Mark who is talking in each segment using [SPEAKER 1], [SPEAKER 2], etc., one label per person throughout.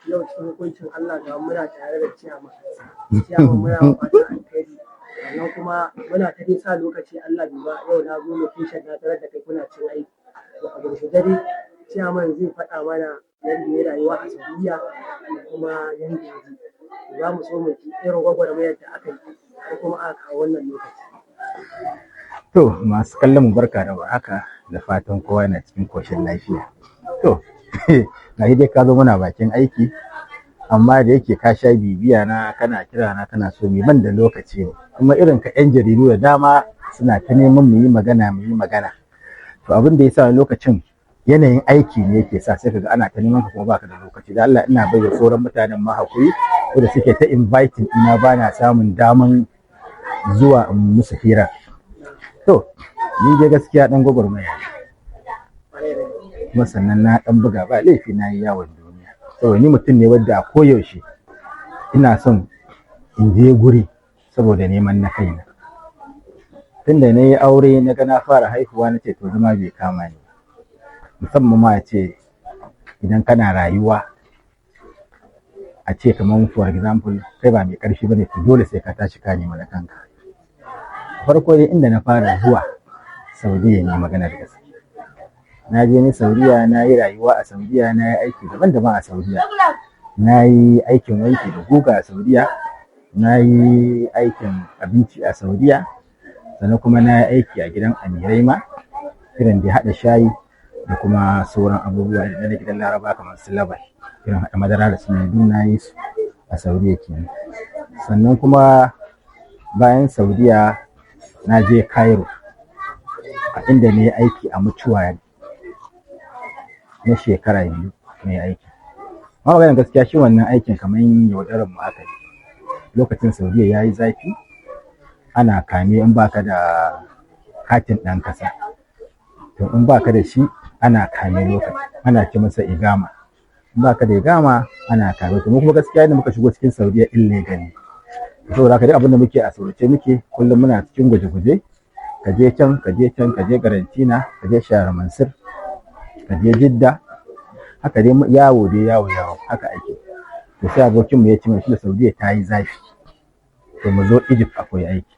[SPEAKER 1] Yau cikin hukuncin Allah ga muna tare da ciyama. Ciyama, muna fatan alkhairi. Sannan kuma muna ta dai sa lokaci, Allah bai ba, yau na zo location na tarar da kai kuna cin aiki. To, a gurguje dai ciyaman zai faɗa mana yadda ya rayuwa a Saudiya da kuma yadda ya ji. Za mu so mu ji irin gwagwarmayar da aka yi har kuma aka kawo wannan lokaci.
[SPEAKER 2] To, masu kallon mu, barka da warhaka, da fatan kowa yana cikin koshin lafiya. To, ga dai ka zo muna bakin aiki, amma da yake ka sha bibiya na, kana kira na, kana so mi, ban da lokaci ne. Kuma irin ka 'yan jaridu da dama suna ta neman mu yi magana, mu yi magana. To, abin da ya sa lokacin yanayin aiki ne yake sa sai kaga ana ta neman ka kuma baka da lokaci. Da Allah ina bai wa sauran mutanen ma hakuri wanda suke ta inviting ina, bana samun daman zuwa in musu hira. To, ni dai gaskiya ɗan gwagwarmaya ne. Kuma sannan na ɗan buga, ba laifi, na yi yawon duniya. Saboda ni mutum ne wadda a koyaushe ina son in je guri saboda neman na kaina. Tunda na yi aure na ga na fara haihuwa, na ce to, zama bai kama ni ba. Musamman ma a ce idan kana rayuwa, a ce kamar for example kai ba mai ƙarfi bane, to dole sai ka tashi ka nema na kanka. Farko dai inda na fara zuwa Saudiya ne, maganar gaske. Na je ni Saudiya, na yi rayuwa a Saudiya, na yi aiki daban-daban a Saudiya. Na yi aikin wanki da guga a Saudiya, na yi aikin abinci a Saudiya, sannan kuma na yi aiki a gidan amirai ma, irin da haɗa shayi da kuma sauran abubuwa da na gidan Laraba kamar su labal, irin haɗa madara da su, duk na yi su a Saudiya kenan. Sannan kuma bayan Saudiya na je Cairo, a inda na yi aiki a mortuary na shekara 2 na yi aiki. Amma maganar gaskiya, shi wannan aikin kamar yaudarar mu aka yi. Lokacin Saudiya ya yi zafi, ana kame in baka da katin ɗan ƙasa. To, in baka da shi ana kame lokaci, ana ce masa igama. In baka da igama ana kame. To, mu kuma gaskiya da muka shigo cikin Saudiya illegal ne. Saboda haka duk abin da muke a tsorace muke, kullum muna cikin guje-guje. Ka je can, ka je can, ka je Karantina, ka je Shara Mansur, ka je Jidda. Haka dai yawo dai, yawo yawo haka ake. To, sai abokin mu ya ce shi da Saudiya ta yi zafi, to mu zo Egypt akwai aiki.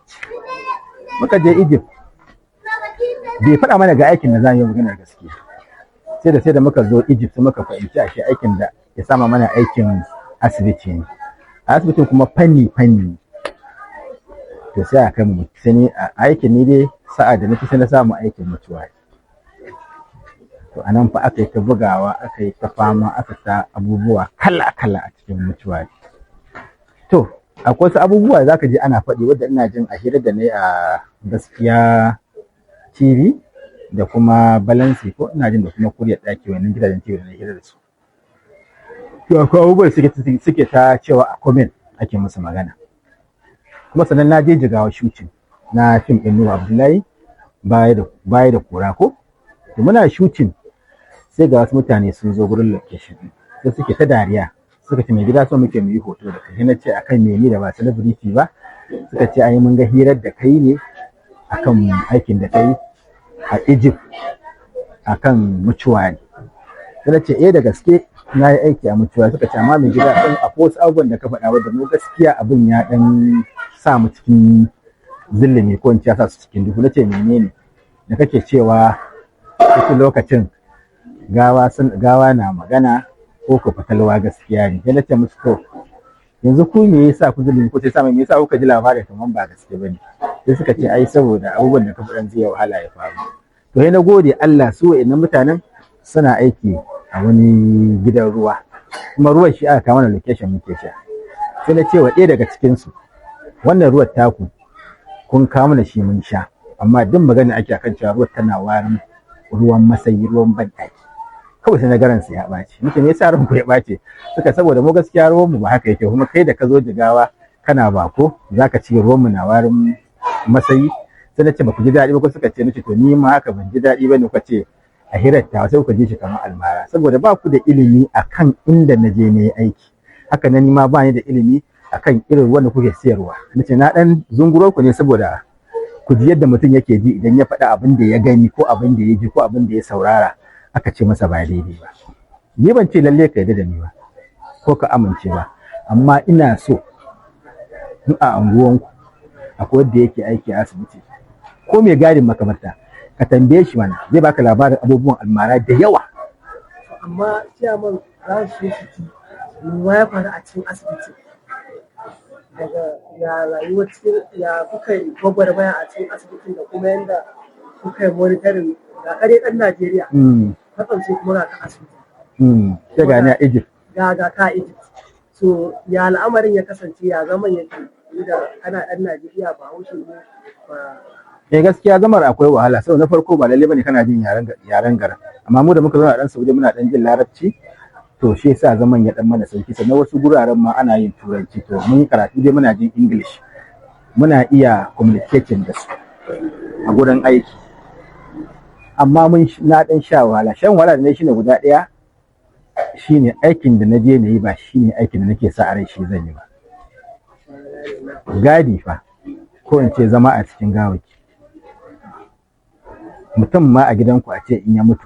[SPEAKER 2] Muka je Egypt, bai faɗa mana ga aikin da za mu yi, maganar gaskiya. Sai da muka zo Egypt sai muka fahimci ashe aikin da ya sama mana aikin asibiti ne. A asibitin kuma fanni fanni. To, sai a kai mu, sai ni a aikin ni dai sa'a da na ci sai na samu aikin mortuary. To, anan fa aka yi ta bugawa, aka yi ta fama, aka ta abubuwa kala kala a cikin mortuary. To, akwai wasu abubuwa da zaka ji ana faɗi wadda ina jin a hira da na yi a Gaskiya TV da kuma Balansi ko ina jin da kuma Kuryar Ɗaki, wannan gidajen TV da na hira da su. To, akwai abubuwa da suke ta cewa a comment ake musu magana. Kuma sannan na je Jigawa shooting na fim ɗin Nuhu Abdullahi, baya da kura ko. To, muna shooting sai ga wasu mutane sun zo gurin location, sai suke ta dariya, suka ce, "Mai gida, so muke mu yi hoto da kai." Na ce, "Akan me, ni da ba celebrity ba?" Suka ce, "Ai mun ga hirar da kai ne akan aikin da kai a Egypt akan mortuary." Sai na ce, "Eh, da gaske na yi aiki a mortuary." Suka ce, "Amma mai gida, ɗan akwai wasu abubuwan da ka faɗa wadda mu gaskiya abin ya ɗan sa mu cikin zillimi, ko in ce ya sa su cikin duhu." Na ce, "Menene?" Da kake cewa wasu lokacin gawa na magana ko ko fatalwa gaskiya ne. Sai na ce musu, "To, yanzu ku me yasa ku zulumi ko sai sa, me yasa kuka ji labarin kaman ba gaske bane?" Sai suka ce, "Ai saboda abubuwan da ka faɗan zai wahala ya faru." To, sai na gode Allah, su wa'annan mutanen suna aiki a wani gidan ruwa, kuma ruwan shi aka kawo mana location muke sha. Sai na ce wa ɗaya daga cikin su, "Wannan ruwan taku kun kawo mana shi mun sha, amma duk magana ake akan cewa ruwan tana warin ruwan masayi, ruwan banɗaki." Kawai sai na ga ransu ya ɓaci. Muke, "Me yasa ranku ya ɓace?" Suka, "Saboda mu gaskiya ruwan mu ba haka yake, kuma kai da ka zo Jigawa kana bako zaka ce ruwan mu na warin masayi." Sai na ce, "Ba ku ji daɗi ba ko?" Suka ce, nace, "To, ni ma haka ban ji daɗi ba ne." Kuka ce a hirarta sai kuka ji shi kamar almara, saboda ba ku da ilimi akan inda na je na yi aiki. Haka nan ni ma ba ni da ilimi akan irin ruwan da kuke siyarwa. Nace na ɗan zunguro ku ne saboda ku ji yadda mutum yake ji idan ya faɗi abin da ya gani ko abin da ya ji ko abin da ya saurara aka ce masa ba daidai ba. Ni ban ce lalle ka yarda da ni ba. ko ka amince ba, amma ina so in a anguwanku akwai wanda yake aiki a asibiti ko mai gadin makabarta, ka tambaye shi mana, zai baka labarin abubuwan almara da yawa.
[SPEAKER 1] Amma ciyaman, za su so su ji me ya faru a cikin asibiti, daga ya rayuwar cikin, ya kuka yi gwagwarmaya a cikin asibitin, da kuma yanda kuka yi monitoring ga kare ɗan Najeriya kwatsam sai kuma ga ka asibiti.
[SPEAKER 2] Sai ga ni a Egypt.
[SPEAKER 1] Ga ka Egypt. So ya al'amarin ya kasance, ya zaman yake da kana ɗan Najeriya, ba haushe ne ba?
[SPEAKER 2] Eh, gaskiya zamar akwai wahala, saboda na farko ba lalle bane kana jin yaren garin, amma mu da muka zauna a dan Saudi muna dan jin Larabci, to shi yasa zaman ya dan mana sauki. Sannan wasu guraren ma ana yin Turanci, to mun yi karatu dai, muna jin English, muna iya communicating da su a gurin aiki. Amma mun na dan sha wahala. Shan wahala da na shine guda ɗaya, shine aikin da na je na yi ba shine aikin da nake sa a rai shi zan yi ba. Gadi fa, ko in ce zama a cikin gawaki. Mutum ma a gidanku a ce in ya mutu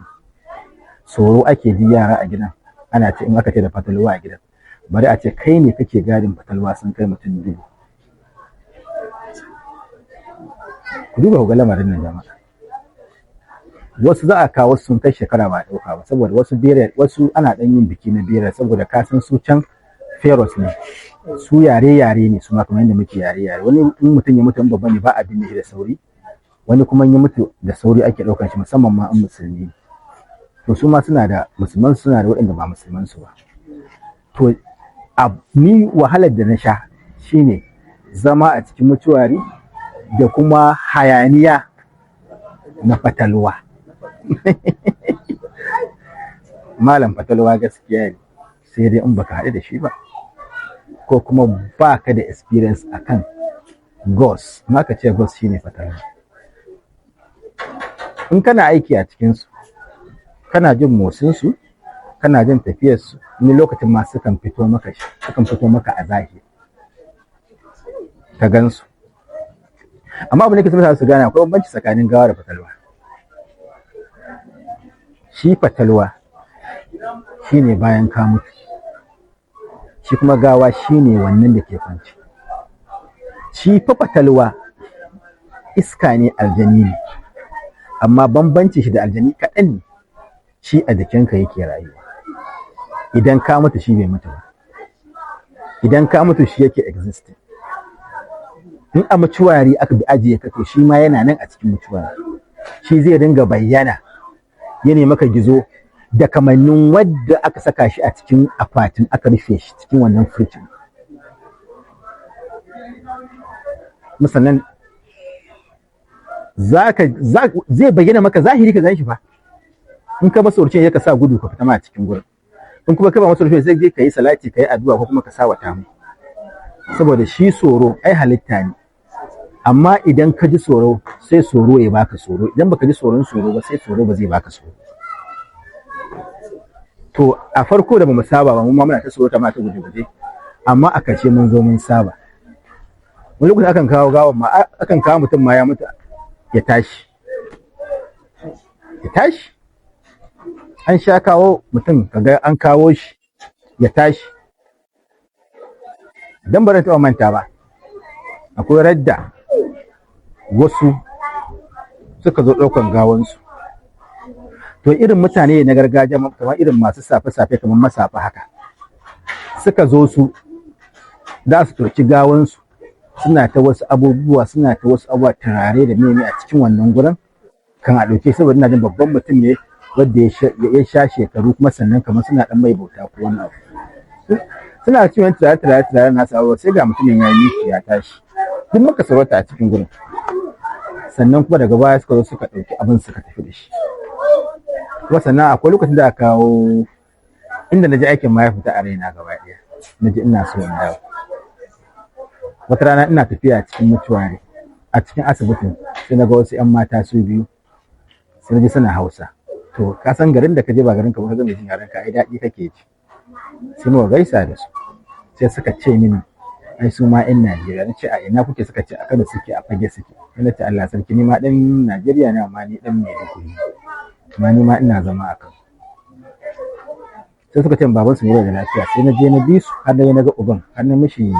[SPEAKER 2] tsoro ake ji, yara a gidan ana ce in aka ce da fatalwa a gidan, bari a ce kai ne kake gadin fatalwa sun kai mutum 1000. Ku duba ku ga lamarin nan, jama'a. Wasu za a kawo sun kai shekara ba a ɗauka ba, saboda wasu bere, wasu ana ɗan yin biki na bere, saboda ka san su can feros ne, su yare yare ne su ma, kamar yadda muke yare yare. Wani in mutum ya mutu, in babba ne, ba a binne shi da sauri. Wani kuma in ya mutu da sauri ake ɗaukan shi, musamman ma in musulmi ne. To su ma suna da musulman, suna da waɗanda ba musulman su ba. To a ni wahalar da na sha shine zama a cikin mutuwari da kuma hayaniya na fatalwa. Malam, fatalwa gaskiya ne, sai dai in baka haɗu da shi ba ko kuma baka da experience akan ghost. In aka ce ghost, shine fatalwa. In kana aiki a cikinsu, kana jin motsinsu, kana jin tafiyarsu, wani lokacin ma sukan fito maka a zahiri ka gansu. Amma abin da ke mutane su gane, akwai bambanci tsakanin gawa da fatalwa. Shi fatalwa shine bayan ka mutu, shi kuma gawa shine wannan da ke kwance. Shi fa fatalwa iska ne, aljani ne, amma bambanci shi da aljani kaɗan ne. Shi a jikinka yake rayuwa. Idan ka mutu, shi bai mutu ba. Idan ka mutu, shi yake existing. In a mutuwari aka bi ajiye ka, to shi ma yana nan a cikin mutuwari. Shi zai dinga bayyana ya maka gizo da kamannin wadda aka saka shi a cikin akwatin, aka rufe shi cikin wannan firjin. Musannan zai bayyana maka zahiri ka gan shi fa. In ka masa urce, ya ka sa gudu ka fita ma a cikin gurin. In kuma ka ba masa urce, sai dai ka yi salati, ka yi addu'a, ko kuma ka sa wata mu, saboda shi tsoro ai halitta ne. Amma idan ka ji tsoro, sai tsoro ya baka tsoro. Idan baka ji tsoron tsoro ba, sai tsoro ba zai baka tsoro. To a farko da bamu saba ba, mu ma muna ta tsoro, ta ma ta guje-guje, amma a ƙarshe mun zo mun saba. Wani lokaci akan kawo gawan ma, akan kawo mutum ma ya mutu, ya tashi, ya tashi. An sha kawo mutum, kaga an kawo shi ya tashi. Dan ba taɓa manta ba, akwai radda wasu suka zo ɗaukan gawansu. To irin mutane na gargajiya, kamar irin masu safe-safe, kamar masafa haka, suka zo su za su ɗauki gawansu, suna ta wasu abubuwa, suna ta wasu abubuwa, turare da meme a cikin wannan gurin kan a ɗauke, saboda ina jin babban mutum ne wanda ya sha shekaru, kuma sannan kamar suna ɗan mai bauta ko wani abu. Suna cikin wani turare turare turare nasu abubuwa, sai ga mutumin ya yi ya tashi. Duk muka sarauta a cikin gurin. Sannan kuma daga baya suka zo suka ɗauki abin suka tafi da shi. Kuma sannan akwai lokacin da aka kawo inda na ji aikin ma ya fita a raina gaba ɗaya, na ji ina so in dawo. Wata rana ina tafiya cikin mutuware a cikin asibitin, sai na ga wasu 'yan mata su biyu, sai na ji suna Hausa. To ka san garin da ka je ba garin ka ba, ka ga mai jin yaren ka, ai daɗi kake ji. Sai muka gaisa da su, sai suka ce mini ai su ma 'yan Najeriya. Na ce a ina kuke? Suka ce a Kano suke, a Fage suke. Sai na ce Allah sarki, ni ma ɗan Najeriya ne, amma ni ɗan Maiduguri, amma ni ma ina zama a Kano. Sai suka ce baban su ne da lafiya. Sai na je na bi su har na ga uban, har na mishi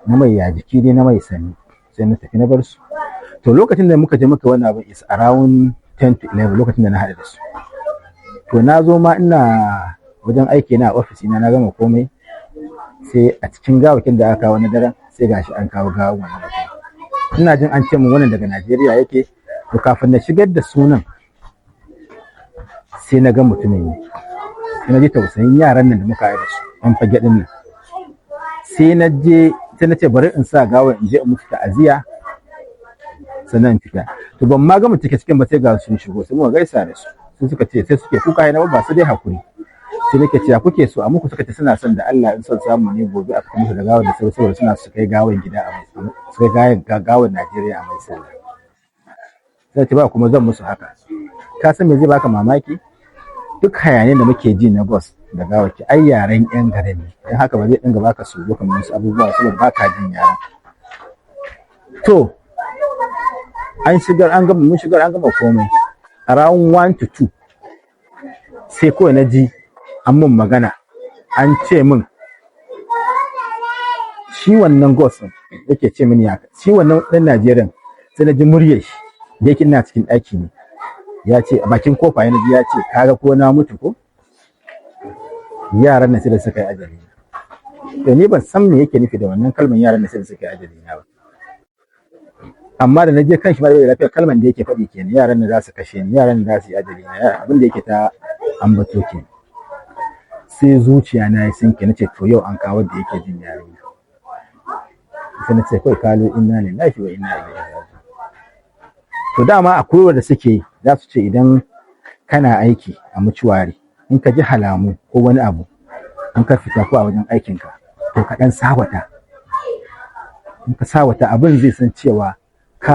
[SPEAKER 2] na mai ya jiki dai, na mai sani, sai na tafi na bar su. To, lokacin da muka je muka wannan abin is around 10 to 11, lokacin da na haɗu da su. To, na zo ma ina wajen aiki na a ofis ina, na gama komai, sai a cikin gawakin da aka kawo na daren, sai gashi an kawo gawan wannan mutum. Ina jin an ce min wannan daga Najeriya yake. To, kafin na shigar da sunan, sai na ga mutumin ne, sai na ji tausayin yaran nan da muka haɗu da su ɗan fage ɗin nan. Sai na je, sai na ce bari in sa gawan in je in musu ta'aziyya sannan in fita. To, ban ma gama cike cikin ba, sai ga sun shigo, sai muka gaisa da su. Sai suka ce, sai suke kuka, na ba su dai hakuri. Sai nake cewa kuke so a muku? Suka ce suna son da Allah in son samu ne gobe a fita musu da gawar da sauri, saboda suna su kai gawan gida a mai, su kai gawan Najeriya a mai sallah. Sai ce ba kuma zan musu haka. Ka san me zai baka mamaki? Duk hayaniyar da muke ji na bus da gawaki, ai yaren yan garin ne, don haka ba zai dinga baka tsoro kamar wasu abubuwa, saboda baka jin yaren. To, an shigar, an gama, mun shigar, an gama komai around 1 to 2, sai kawai na ji an mun magana, an ce min shi wannan ghost ɗin yake ce mini ya shi wannan ɗan Najeriyan. Sai na ji muryar shi, da yake ina cikin ɗaki ne, ya ce a bakin kofa ya ji ya ce, "Kaga ko na mutu ko yaran nan sai da suka yi ajali na." To, ni ban san me yake nufi da wannan kalmar "yaran nan sai da suka yi ajali na" ba, amma da na je kan shi ma da lafiya, kalmar da yake faɗi kenan: yaran nan za su kashe ni, yaran nan za su yi ajali na, abin da yake ta ambato kenan. Sai zuciya na ya sinke, na ce to yau an kawo da yake jin yarinya. Sai na ce kawai kalu inna lillahi wa inna ilaihi raji'un. To, dama akwai wanda suke za su ce idan kana aiki a mortuary, in ka ji halamu ko wani abu, in ka fita ko a wajen aikinka, to ka dan sawata. In ka sawata, abin zai san cewa ka.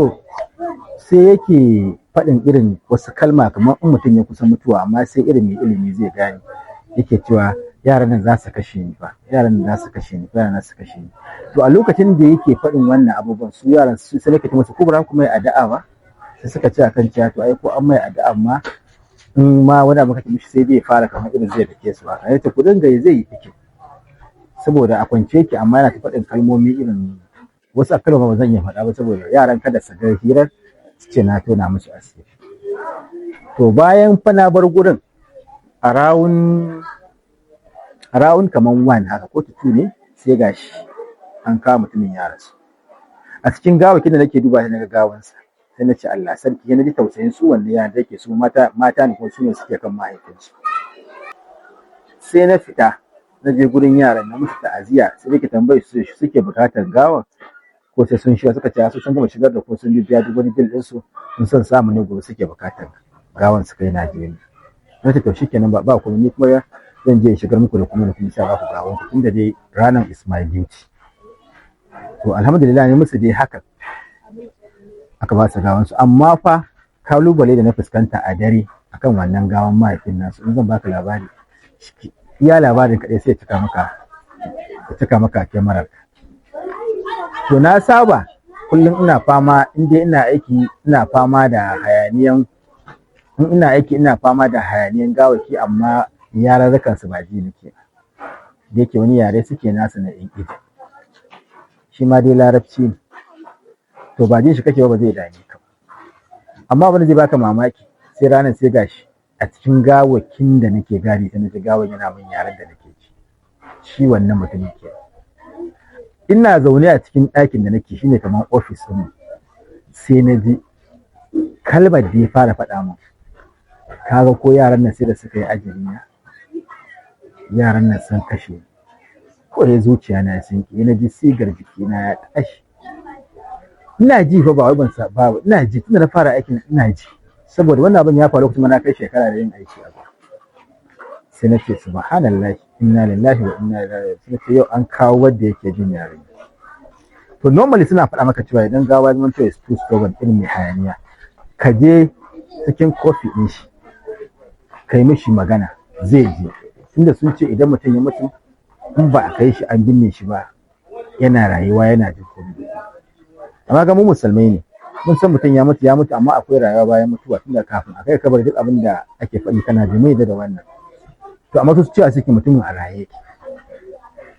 [SPEAKER 2] Sai yake faɗin irin wasu kalma kamar in mutum ya kusa mutuwa, amma sai irin mai ilimi zai gane. Yake cewa yaran nan za su kashe ni fa, yaran nan za su kashe ni fa, yaran nan za su kashe ni. To, a lokacin da yake faɗin wannan abubuwan, su yaran su sai nake ta musu, ko ba ku mai addu'a ba? Sai suka ce akan cewa to ai ko an mai addu'a ma, in ma wani abu kake mishi, sai dai fara kamar irin zai dake su haka. Yace ku dinga zai yi fike, saboda a kwance yake, amma yana ta faɗin kalmomi irin wasu a kalma ba zan iya faɗa ba, saboda yaran kada su ga hirar su ce na tona musu asiri. To, bayan fa na bar gurin around kaman 1 haka ko 2 ne, sai gashi an kawo mutumin ya rasu. A cikin gawakin da nake duba shi, naga gawansa, sai na ce Allah sarki. Na ji tausayin su wanda yaran da yake su mata mata ne, kuma su ne suke kan mahaifinsu. Sai na fita na je gurin yaran na musu ta'aziyya. Sai nake tambayi su suke bukatar gawan ko sai sun shiga. Suka ce su sun gama shigar da ko sun biya duk wani bill ɗinsu, sun son samu ne gobe suke bukatar gawan su kai Najeriya. Na ce to shikenan, ba kuma ni kuma zan je in shigar muku da kuma da kuma sai ba ku gawan ku, tunda dai ranar is my duty. To, alhamdulillah, ne musu dai haka aka ba su gawan su. Amma fa kalubale da na fuskanta a dare akan wannan gawan mahaifin nasu, in zan baka labari, iya labarin kaɗai sai ya cika maka kyamarar. To, na saba kullum ina fama, in dai ina aiki ina fama da hayaniyan, in ina aiki ina fama da hayaniyan gawaki, amma yararrukan su ba ji nake ba. Da yake wani yare suke nasu na yan Egypt, shi ma dai Larabci ne, to ba jin shi kake ba, ba zai dame ka ba. Amma abin da zai baka mamaki, sai ranar sai gashi a cikin gawakin da nake gadi, sai na ji gawan yana min yaren da nake ji. Shi wannan mutumin ke ina zaune a cikin ɗakin da nake, shine kamar ofis ɗin, sai na ji kalmar da ya fara faɗa min: "Kaga ko yaran nan sai da suka yi ajali na, yaran nan sun kashe ni." Ko ya zuciya na sun ki, na ji sigar jikina ya tashi. Ina ji fa, ba wai ban sa ba, ina ji tunda na fara aikin ina ji, saboda wannan abin ya faru lokacin na kai shekara da yin aiki a gurin. Sai na ce subhanallahi, inna lillahi wa inna ilaihi raji'un. Sai na ce yau an kawo wanda yake jin yare. To, normally suna faɗa maka cewa idan gawa ya zama is too stubborn, irin mai hayaniya, ka je cikin coffin ɗin shi kai mishi magana, zai je. Tunda sun ce idan mutum ya mutu, in ba a kai shi an binne shi ba, yana rayuwa, yana jin komai. Amma ga mu musulmai ne, mun san mutum ya mutu ya mutu, amma akwai rayuwa bayan mutuwa, tunda kafin a kai kabari duk abin da ake faɗi kana ji mai da wannan. To amma su cewa suke mutumin a raye yake,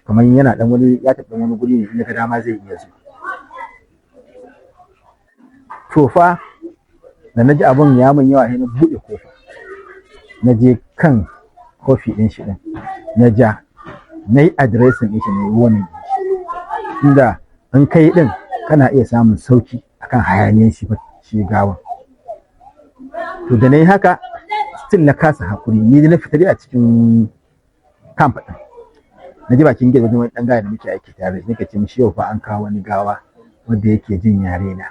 [SPEAKER 2] kamar yana dan wani ya tafi wani guri ne, in ya ga dama zai iya zuwa. To fa da na ji abin ya min yawa, sai na buɗe kofa, na je kan kofi ɗin shi ɗin, na ja, na yi addressing ɗin shi, na yi warning ɗin shi, inda in kai ɗin kana iya samun sauki akan hayaniyan shi shi gawan. To da na yi haka, still na kasa hakuri, ni na fita dai a cikin camp ɗin, na ji bakin gate wajen wani ɗan gaya da muke aiki tare, nake ce mishi yau fa an kawo wani gawa wanda yake jin yare na.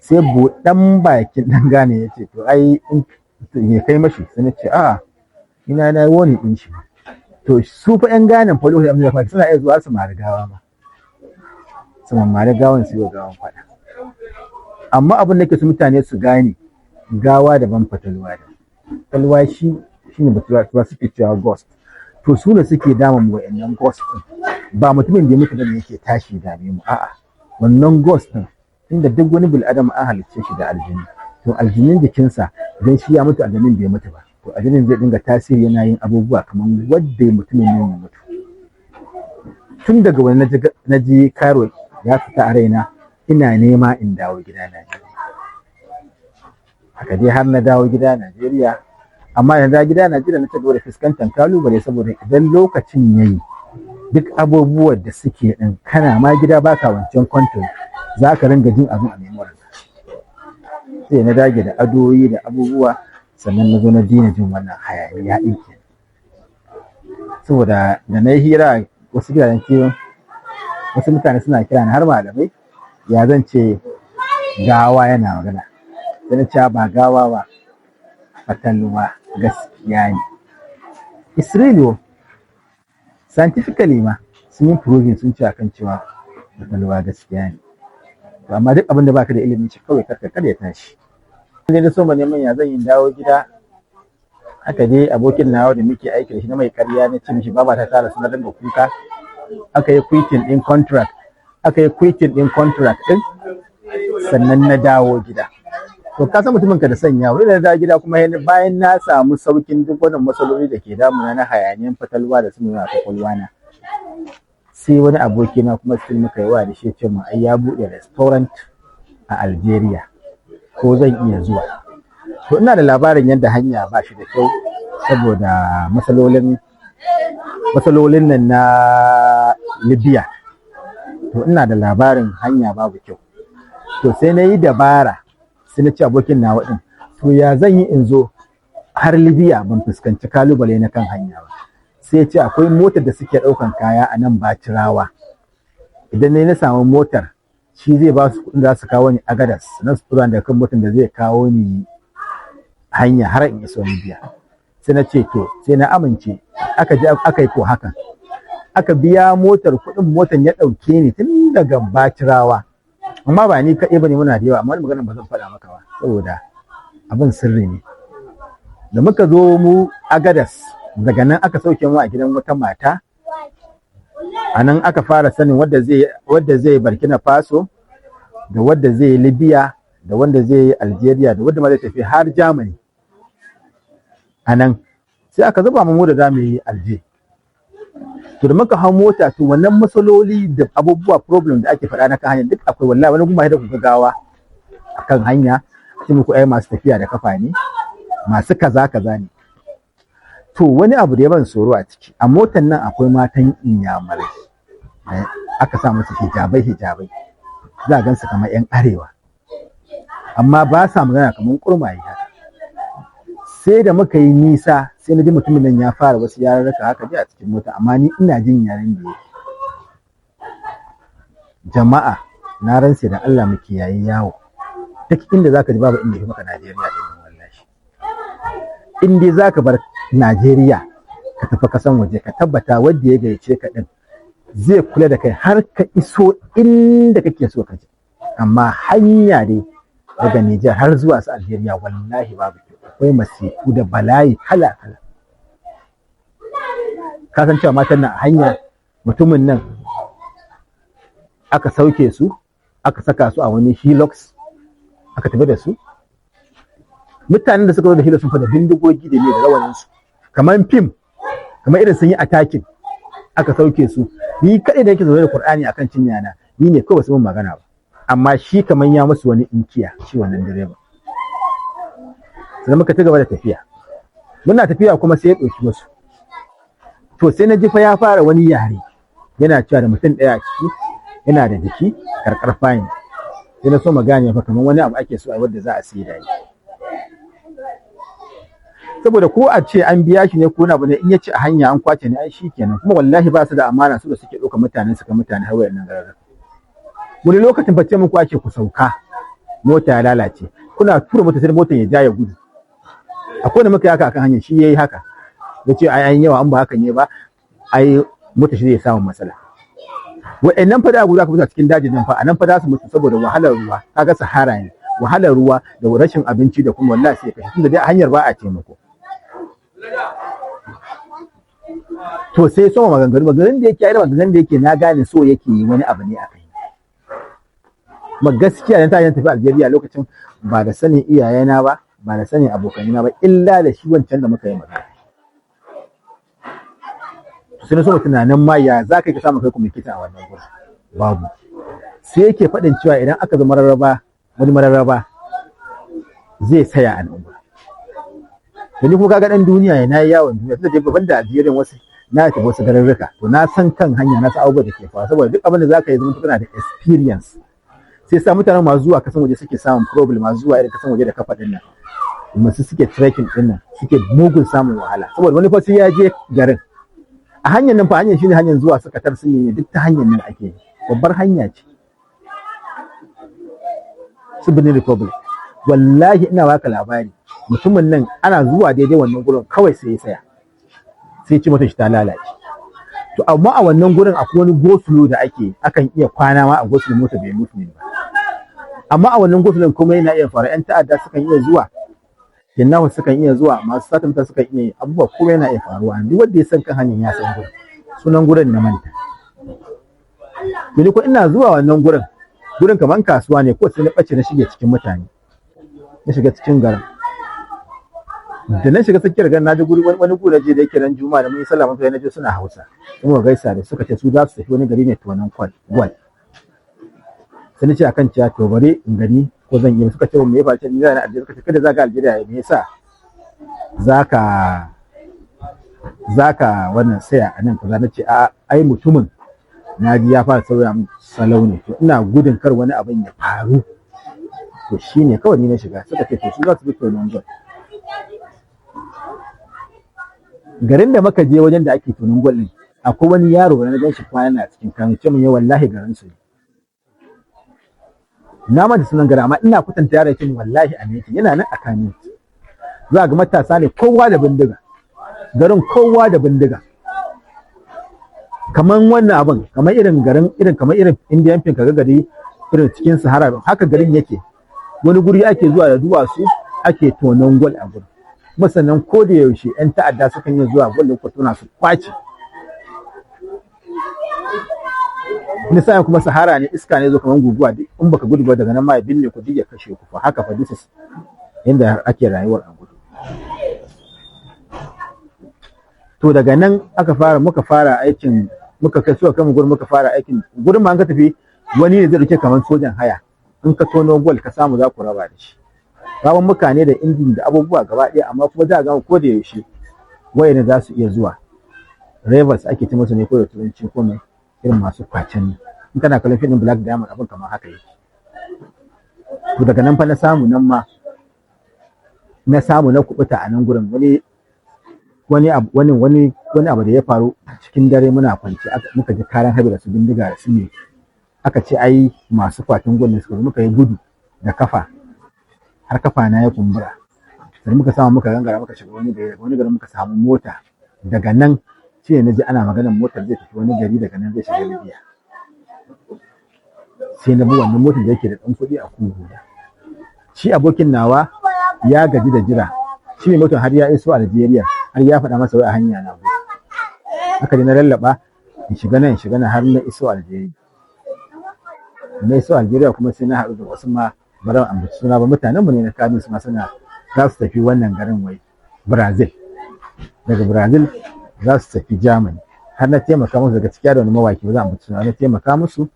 [SPEAKER 2] Sai buɗan bakin ɗan gane ya ce, to ai me kai mashi? Sai na ce a ina na yi wani ɗin shi. To su fa ƴan ganen fa lokacin da suna iya zuwa su mari gawa ma, su mari gawan, su yi wa gawan faɗa. Amma abin da ke su mutane su gane, gawa daban, fatalwa daban. Fatalwa shi shine batura suke cewa ghost. To su ne suke damun mu, wa'annan ghost din. Ba mutumin da ya mutu bane yake tashi dame mu, a'a, wannan ghost din. Inda duk wani bil adam an halicce shi da aljini, to aljinin jikinsa idan shi ya mutu, aljinin bai mutu ba, to aljinin zai dinga tasiri, yana yin abubuwa kamar wadda mutumin nan ya mutu. Tun daga wani na ji karo ya fita a raina, ina nema in dawo gida Najeriya. Haka dai har na dawo gida Najeriya. Amma yanzu a gida Najeriya na ci gaba da fuskantar kalubale, saboda idan lokacin yayi, duk abubuwan da suke din, kana ma gida baka wancan kwanton, za ka ringa jin abin a memory. Sai na dage da adoyi da abubuwa, sannan na zo na daina jin wannan hayaniya ɗin ke. Saboda da na yi hira wasu gidajen kiwon, wasu mutane suna kira ni, har malamai, ya zan ce gawa yana magana? Sai na ce ba gawa ba, fatalwa gaskiya ne. Israeli scientifically ma sun yi proving, sun ce akan cewa fatalwa gaskiya ne. To amma duk abin da baka da ilimin shi, kawai karka karyata shi. Sai na so neman ya zan yi dawo gida. Haka dai abokin nawa da muke aiki da shi, na mai karya, na ce mishi baba ta tara su, na dinga kuka. Aka yi quitting din contract, aka yi quitting din contract din, sannan na dawo gida. To ka san mutumin ka da sanya wani. Da na dawo gida kuma, bayan na samu saukin duk wannan matsaloli da ke damuna na hayaniyan fatalwa da su nuna kwakwalwa na, sai wani aboki na kuma sai muka yi wa da shi, ce mu ai ya buɗe restaurant a Algeria, ko zan iya zuwa. To ina da labarin yadda hanya ba shi da kyau saboda matsalolin nan na Libya. To ina da labarin hanya babu kyau. To sai na yi dabara, sai na ci abokin nawa din, to ya zan yi in zo har Libya ban fuskanci kalubale na kan hanya ba? Sai ya ce akwai motar da suke ɗaukan kaya a nan Bacirawa, idan na samu motar, shi zai ba su kuɗin da za su kawo ni Agadas, na su tura da kan motar da zai kawo ni hanya har in iso Libya. Sai na ce to, sai na amince. Aka je aka yi ko hakan, aka biya motar, kuɗin motar ya ɗauke ni tun daga Bacirawa. Amma ba ni kaɗai bane, muna da yawa, amma wani maganar ba zan faɗa maka ba saboda abin sirri ne. Da muka zo mu Agadas, daga nan aka sauke mu a gidan wata mata. A nan aka fara sanin wadda zai Burkina Faso, da wadda zai Libya, da wanda zai Algeria, da wadda ma zai tafi har Germany. A nan sai aka zuba mu da zamu yi Alger. To da muka hau mota, to wannan matsaloli da abubuwa problem da ake faɗa na kan hanya duk akwai. Wallahi wani kuma da kuka gawa akan hanya, sai muku ai masu tafiya da kafa ne, masu kaza kaza ne. To wani abu da ya ban tsoro a ciki, a motar nan akwai matan Inyamurai, aka sa musu hijabai hijabai, za a gansu kamar yan arewa, amma ba sa magana, kamar kurmaye haka. Sai da muka yi nisa, sai na ji mutumin nan ya fara wasu yarurruka haka ji a cikin mota, amma ni ina jin yaren da yake. Jama'a, na rantse da Allah, muke yayin yawo duk inda zaka ji, babu inda ya maka Najeriya din nan. Wallahi in dai zaka bar Najeriya ka tafi kasan waje, ka tabbata wanda ya gayyace ka din zai kula da kai har ka iso inda kake so ka je. Amma hanya dai daga Nijar har zuwa su Algeria, wallahi babu kyau, akwai masifu da bala'i kala kala. Ka san cewa matan nan a hanya, mutumin nan aka sauke su, aka saka su a wani Hilux, aka tafi da su. Mutanen da suka zo da Hilux sun fada bindigogi da ne da rawanin su. Kamar fim, kamar irin sun yi attacking aka sauke su. Ni kaɗai da yake zaune da Qur'ani akan cinya na, ni ne kawai su mun magana ba. Amma shi kamar ya musu wani inkiya, shi wannan direba. Sannan muka ci gaba da tafiya. Muna tafiya kuma sai ya ɗauki wasu. To sai na ji fa ya fara wani yare, yana cewa da mutum ɗaya a ciki yana da jiki karkar fayin. Sai na so magana fa kamar wani abu ake so a wadda za a saida ni. Saboda ko a ce an biya shi ne ko na bane, in ya ci a hanya an kwace ne, ai shikenan. Kuma wallahi ba su da amana su da suke ɗauka mutanen su ka mutane har wayannan gararin. Wani lokacin fa ce muku ake ku sauka, mota ya lalace, kuna tura mota sai motar ya ja ya gudu. Akwai da muka yi haka akan hanyar, shi yayi haka. Ya ce ai an yawa, an ba haka ne ba, ai mota shi zai samu matsala. Wa'annan fa da abu za ka mutu a cikin dajin nan fa, a nan fa za su mutu saboda wahalar ruwa. Kaga sahara ne, wahalar ruwa da rashin abinci da kuma wallahi sai kashe, tunda dai a hanyar ba a taimako. To sai soma maganganu, maganganun da yake, irin maganganun da yake na gane so yake yi wani abu ne a kai. Ma gaskiya dan ta tafi Algeria lokacin ba da sanin iyayena ba, ba da sanin abokanina ba, illa da shi wancan da muka yi magana. Sai na so tunanin ma ya za ka samu kai communicator a wannan gurin, babu. Sai yake faɗin cewa idan aka zo mararraba, wani mararraba zai saya a nan gurin. Da ni kuma kaga dan duniya ne, nayi yawon duniya, tunda dai ban da Algeria wasu na tafi wasu garurruka, to na san kan hanya, na san abubuwa da ke faruwa, saboda duk abin da zaka yi zama kana da experience. Sai sa mutanen masu zuwa kasan waje suke samun problem, masu zuwa irin kasan waje da kafa din nan, masu suke trekking din nan, suke mugun samun wahala, saboda wani fa sai ya je garin a hanyar nan fa, hanyar shine hanyar zuwa suka tar sun yi, duk ta hanyar nan ake yi, babbar hanya ce su Benin Republic. Wallahi ina baka labari, mutumin nan ana zuwa daidai wannan gurin kawai sai ya tsaya, sai ci mata shi ta lalace. To amma a wannan gurin akwai wani gosulo da ake akan iya kwana ma a gosulo, mota bai mutu ne ba. Amma a wannan gosulon kuma yana iya fara, yan ta'adda sukan iya zuwa, kinnawa sukan iya zuwa, masu satanta sukan iya yi abubuwa, kuma yana iya faruwa. Duk wanda ya san kan hanyar ya san gurin, sunan gurin na manta. To ni ko ina zuwa wannan gurin, gurin kaman kasuwa ne, ko sai na bace na shige cikin mutane, na shiga cikin garin. Da na shiga tsakiyar garin, na ji guri wani guri je da yake ran juma'a da mun yi sallah mun na je suna Hausa, kuma gaisa da suka ce su za su tafi wani gari ne tonan kwal gwal. Sai na ce akan cewa to bari in gani ko zan yi. Suka ce me ya faru? Ni za na Algeria. Suka ce kada za ka Algeria, me yasa zaka zaka wannan saya a nan kaza? Na ce a ai mutumin na ji ya fara sauya min salau ne, to ina gudun kar wani abin ya faru, to shine kawai ni na shiga. Suka ce to su za su bi tonon gwal. Garin da muka je wajen da ake tonon gwal din, akwai wani yaro da na gan shi kwana na cikin Kano, ce mun yi wallahi garin su ne. Na manta sunan garin, amma ina kwatanta yaron, ce wallahi a yake, yana nan a Kano. Za ga matasa ne kowa da bindiga, garin kowa da bindiga, kaman wannan abin, kamar irin garin irin kamar irin Indian pin, kaga gari irin cikin Sahara haka garin yake. Wani guri ake zuwa da duwatsu ake tonon gwal a gurin. Kuma sannan ko da yaushe yan ta'adda sukan iya zuwa gwal da kuka tona su kwace. Wani sa'in kuma Sahara ne, iska ne zo kamar guguwa, duk in baka gudu ba daga nan ma ya binne ku duk ya kashe ku fa. Haka fa this is inda ake rayuwar a gudu. To daga nan aka fara, muka fara aikin, muka kai suka kama gurin, muka fara aikin gurin. Ma an ka tafi wani ne zai dauke kamar sojan haya, in ka tono gwal ka samu za ku raba da shi. Rawan mutane da injin da abubuwa gaba ɗaya, amma kuma za a ga ko da yaushe wayanda za su iya zuwa ravers ake ce musu ne ko da turanci ko mai irin masu kwacen nan. In kana kallon fim Black Diamond abin kamar haka yake. To daga nan fa na samu, nan ma na samu na kubuta a nan gurin. Wani wani abu wani wani wani abu da ya faru cikin dare, muna kwance muka ji karan harbi da su bindiga da su ne, aka ce ai masu kwatin gwamnati suka zo. Muka yi gudu da kafa har kafa na ya kumbura. Sai muka samu muka gangara muka shiga wani gari, daga wani gari muka samu mota. Daga nan shi ne ji ana maganar motar zai tafi wani gari, daga nan zai shiga Libya. Sai na bi wannan motar da yake da ɗan kuɗi a kugu. Shi abokin nawa ya gaji da jira, shi ne motar har ya iso Algeria, har ya faɗa masa wai a hanya na gudu. Haka dai na lallaba in shiga nan, in shiga nan, har na iso Algeria. Na iso Algeria kuma sai na haɗu da wasu ma, ba zan ambaci suna ba, mutanen mu ne na Kano, su ma suna za su tafi wannan garin wai Brazil. Daga Brazil za su tafi Germany. Har na taimaka musu daga ciki da wani mawaki ba za a mutu suna, na taimaka musu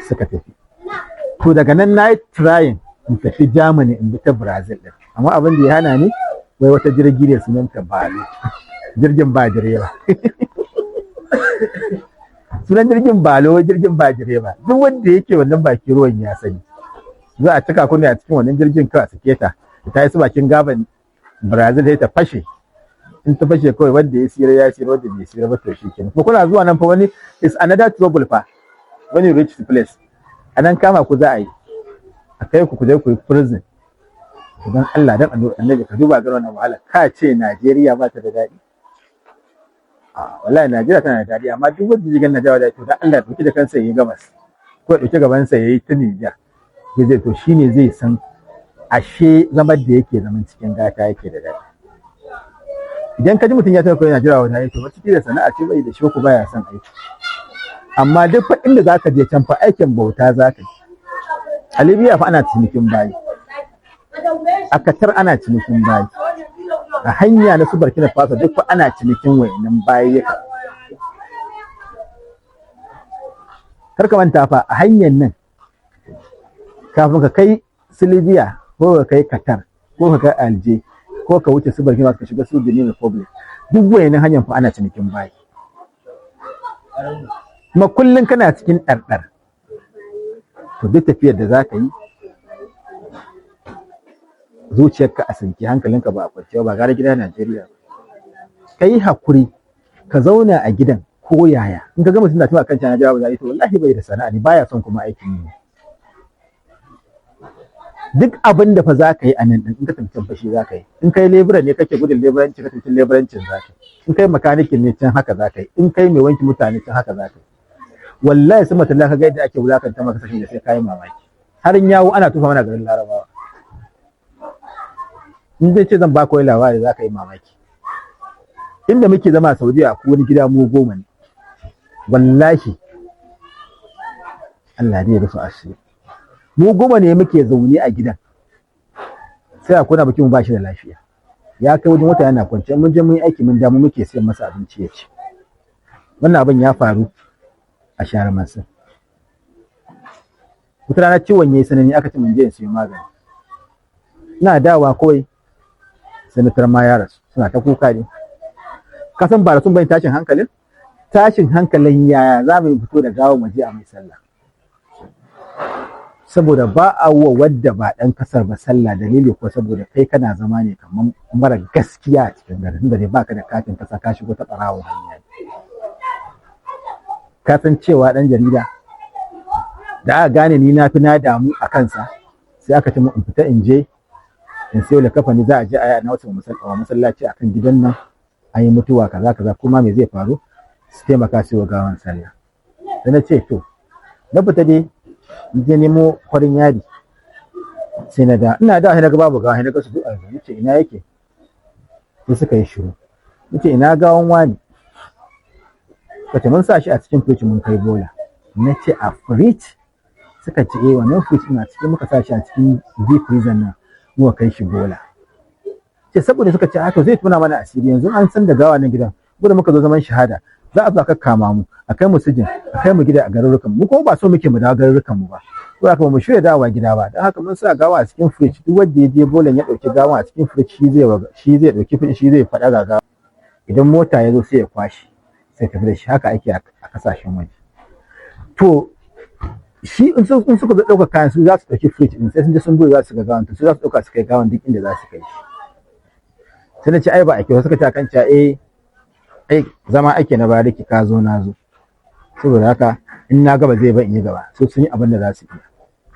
[SPEAKER 2] suka tafi. To daga nan na yi trying in tafi Germany in bi ta Brazil din, amma abin da ya hana ni wai wata jirgi ne sunanta Balo, jirgin ba direba. Sunan jirgin Balo, jirgin ba direba. Duk wanda yake wannan bakin ruwan ya sani za a cika ku ne a cikin wannan jirgin kawai a sake ta, ta yi su bakin gaban Brazil sai ta fashe. In ta fashe kawai, wanda ya tsira ya tsira, wanda bai tsira ba to shi kenan. Kuma kuna zuwa nan fa wani is another trouble fa. When you reach the place, anan kama ku za a yi a kai ku, ku je ku yi prison. Idan Allah dan Annabi ka duba ga wannan wahala, ka ce Najeriya ba ta da daɗi? A wallahi Najeriya tana da daɗi, amma duk wanda jigan Najeriya da to dan Allah ya dauki da kansa yayi gabas ko ya dauki gaban sa yayi ta Niger ya zai, to shine zai san ashe zaman da yake zaman cikin gata yake da daɗi. Idan ka ji mutum ya tafi Najeriya wata to wata da sana'a ce bai da shi ko baya son aiki. Amma duk fa inda zaka je can fa aikin bauta zaka yi. A Libya fa ana cinikin bayi, a Qatar ana cinikin bayi, a hanya na su Burkina Faso duk fa ana cinikin wayannan bayi. Kar ka manta fa a hanyar nan kafin ka kai su Libya ko ka kai Qatar ko ka kai Alger ko ka wuce su Burkina Faso ka shiga su Benin Republic, duk wayannan hanyar fa ana cinikin bayi. Kuma kullum kana cikin ɗarɗar. To duk tafiyar da za ka yi zuciyarka a sinke, hankalinka ba a kwance ba, gara gida Najeriya. Ka yi hakuri ka zauna a gidan ko yaya. In ka ga mutum na tafiya kan Najeriya ba za a yi, to wallahi bai da sana'a ne, baya son kuma aikin yi. Duk abin da fa za ka yi a nan ɗin, in ka tafi can fashi za ka yi. In kai lebura ne kake gudun leburanci, ka tafi leburancin za ka yi. In kai makanikin ne can haka za ka yi. In kai mai wanki mutane can haka za ka yi. Wallahi sun matalla ka ga yadda ake wulakanta maka sashen da sai kayi mamaki. Har yawo ana tufa mana garin Larabawa. In zai ce zan baka wani labari za ka yi mamaki. Inda muke zama a Saudiya ko wani gida mu 10 ne. Wallahi Allah ne ya rufe asiri. Mu 10 ne muke zaune a gidan. Sai a kuna bikin mu ba shi da lafiya. Ya kai wajen wata yana kwance, mun je mun yi aiki mun damu muke siyan masa abinci ya ci. Wannan abin ya faru a share masu. Wata rana ciwon yayi sanani aka ce mun je in siyo magani. Ina dawa kawai sanatar ma ya rasu, suna ta kuka ne. Ka san ba rasun bane tashin hankalin? Tashin hankalin yaya za mu fito da gawar mu je a mai sallah. Saboda ba a wa wadda ba ɗan kasar ba sallah, dalili ko saboda kai kana zama ne kamar mara gaskiya a cikin garin da dai baka da katin kasa, ka shigo ta ɓarawon hanya. Ka san cewa ɗan jarida da aka gane ni na fi na damu a kansa, sai aka ce mu in fita in je in sayo likafani, za a je a yi na wasu masallaci akan gidan nan an yi mutuwa kaza kaza, kuma me zai faru su taimaka su yi wa gawan sallah. Sai na ce to na fita dai in je nemo farin yadi, sai na da ina da sai na ga babu gawa, sai na ga su duk a zaune. Ce ina yake? Sai suka yi shiru. Nace ina gawan wani? Kace mun sa shi a cikin fridge mun kai bola. Na ce a fridge? Suka ce eh, wannan fridge ina cikin muka sa shi a cikin deep freezer nan muka kai shi bola. Ce saboda suka ce a to zai tuna mana asiri yanzu an san da gawa nan gidan gudu muka zo zaman shahada, za a zo a kama mu a kai mu sijin, a kai mu gida a garurukan mu, kuma ba so muke mu dawo garurukan mu ba, ko haka ba mu shirya dawowa gida ba. Don haka mun sa gawa a cikin fridge, duk wanda ya je bolan ya dauki gawa a cikin fridge shi zai dauki fridge, shi zai faɗa ga gawa. Idan mota ya zo sai ya kwashi sai tafi da shi. Haka ake a kasashen waje. To shi in suka zo ɗauka kayan su za su ɗauki fridge ɗin, sai sun je sun buɗe za su ga gawan, to su za su ɗauka su kai gawan duk inda za su kai shi. Sai na ce ai ba a kyau. Suka ce akan cewa eh ai zama ake na bariki, ka zo na zo, saboda haka in na gaba zai ba in yi gaba. So sun yi abin da za su iya.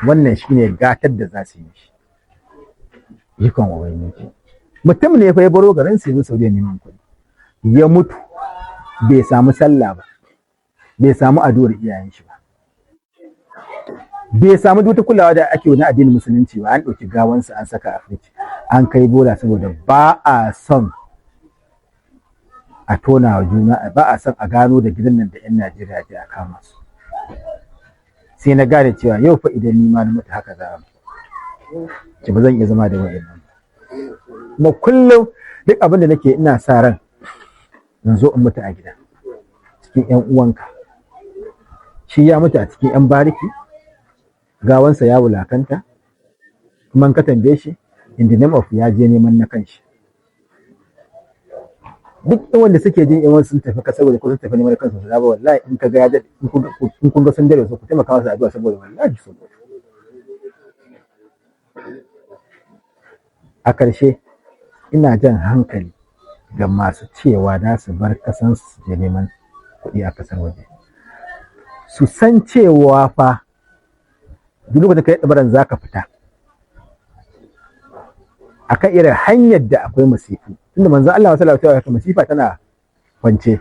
[SPEAKER 2] Wannan shine gatar da za su yi mishi. Ikon Ubangiji, mutum ne fa ya baro garin su ya zo Saudiya neman kuɗi, ya mutu bai samu sallah ba, bai samu addu'ar iyayen shi ba, bai samu duk wata kulawa da ake na addinin musulunci ba. An ɗauki gawansa an saka a firiji an kai bola saboda ba a son a tona wa juna, ba a son a gano da gidan nan da 'yan Najeriya je a kama su. Sai na gane cewa yau fa idan ni ma na mutu haka za a ce ba zan iya zama da wa'annan ba. Kuma kullum duk abin da nake ina sa ran In zo in mutu a gida cikin 'yan uwanka. Shi ya mutu a cikin 'yan bariki, gawansa ya wulakanta, kuma in ka tambaye shi, in the name of ya je neman na kanshi. Duk wanda suke jin yan sun tafi kasar waje ko sun tafi neman kansu su dawo, wallahi in ka ga ya daɗe, in kun ga sun dare su, ku taimaka masa addu'a, saboda wallahi sun mutu. A ƙarshe, ina jan hankali ga masu cewa za su bar ƙasan su je neman kuɗi a ƙasar waje, su san cewa fa duk lokacin da ka yi ɗabaran za ka fita akan irin hanyar da akwai masifu, tunda manzo Allah sallallahu alaihi wasallam masifa tana kwance,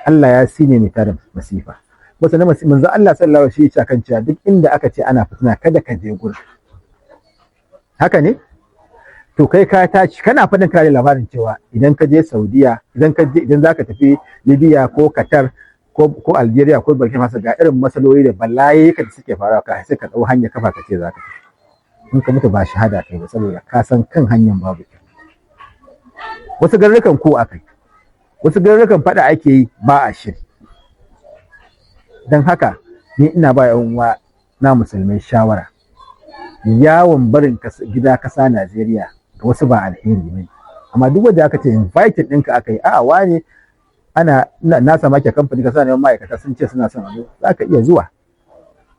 [SPEAKER 2] Allah ya sine mai tada masifa. Wasu na manzo Allah sallallahu alaihi wasallam kan cewa duk inda aka ce ana fitina, kada ka je gurin. Haka ne? To kai ka tashi kana faɗin kare labarin cewa idan ka je Saudiya, idan ka je, idan zaka tafi Libya ko Qatar ko Algeria ko Burkina Faso, ga irin matsaloli da bala'i da suke faruwa, ka sai ka dau hanya kafa ka ce zaka tafi. In ka mutu ba shahada kai ba, saboda ka san kan hanyar babu kyau. Wasu garurrukan ko akai, wasu garurrukan faɗa ake yi, ba a shiri. Don haka ni ina ba yan uwa na musulmai shawara, yawon barin gida kasa Najeriya ga wasu ba alheri ne, amma duk wanda aka ce invited ɗinka aka yi, a'a wane, ana na sama ke kamfani ka sa neman ma'aikata, sun ce suna son a zo, za ka iya zuwa.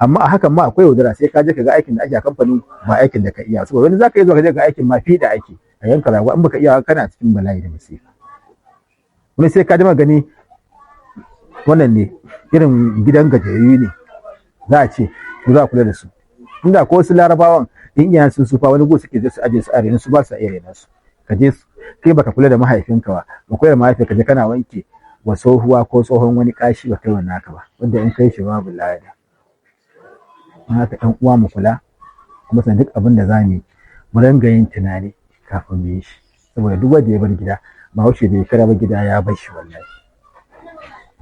[SPEAKER 2] Amma a hakan ma akwai yaudara, sai ka je ka ga aikin da ake a kamfanin ba aikin da ka iya, saboda wani za ka iya zuwa ka je ga aikin ma fiɗa ake a yanka rago, in baka iya kana cikin bala'i da masifa. Wani sai ka jima gani wannan ne irin gidan gajiyayyu ne, za a ce ku za a kula da su. Inda ko wasu Larabawan in iyayen sun sufa, wani gu suke je su aje su a su, ba su iya rena su. Ka je kai baka kula da mahaifinka ba, ba kula da mahaifinka, je kana wanke wa tsohuwa ko tsohon wani kashi, ba kai wannan naka ba, wanda in kai shi babu lada. Don haka ɗan uwa mu kula, kuma san duk abin da za mu yi, mu ringa yin tunani kafin mu yi shi, saboda duk wanda ya bar gida, Bahaushe bai kara ba, gida ya bar shi wallahi.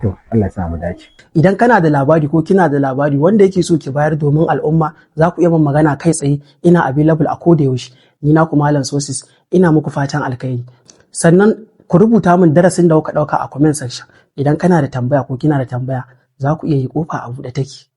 [SPEAKER 2] To Allah ya sa mu dace.
[SPEAKER 1] Idan kana da labari ko kina da labari wanda yake so ki bayar domin al'umma, za ku iya min magana kai tsaye, ina available a koda yaushe. Ni na ku Malam Sosis, ina muku fatan alkhairi. Sannan ku rubuta min darasin da kuka dauka a comment section. Idan kana da tambaya ko kina da tambaya, za ku iya yi, kofa a buɗe take.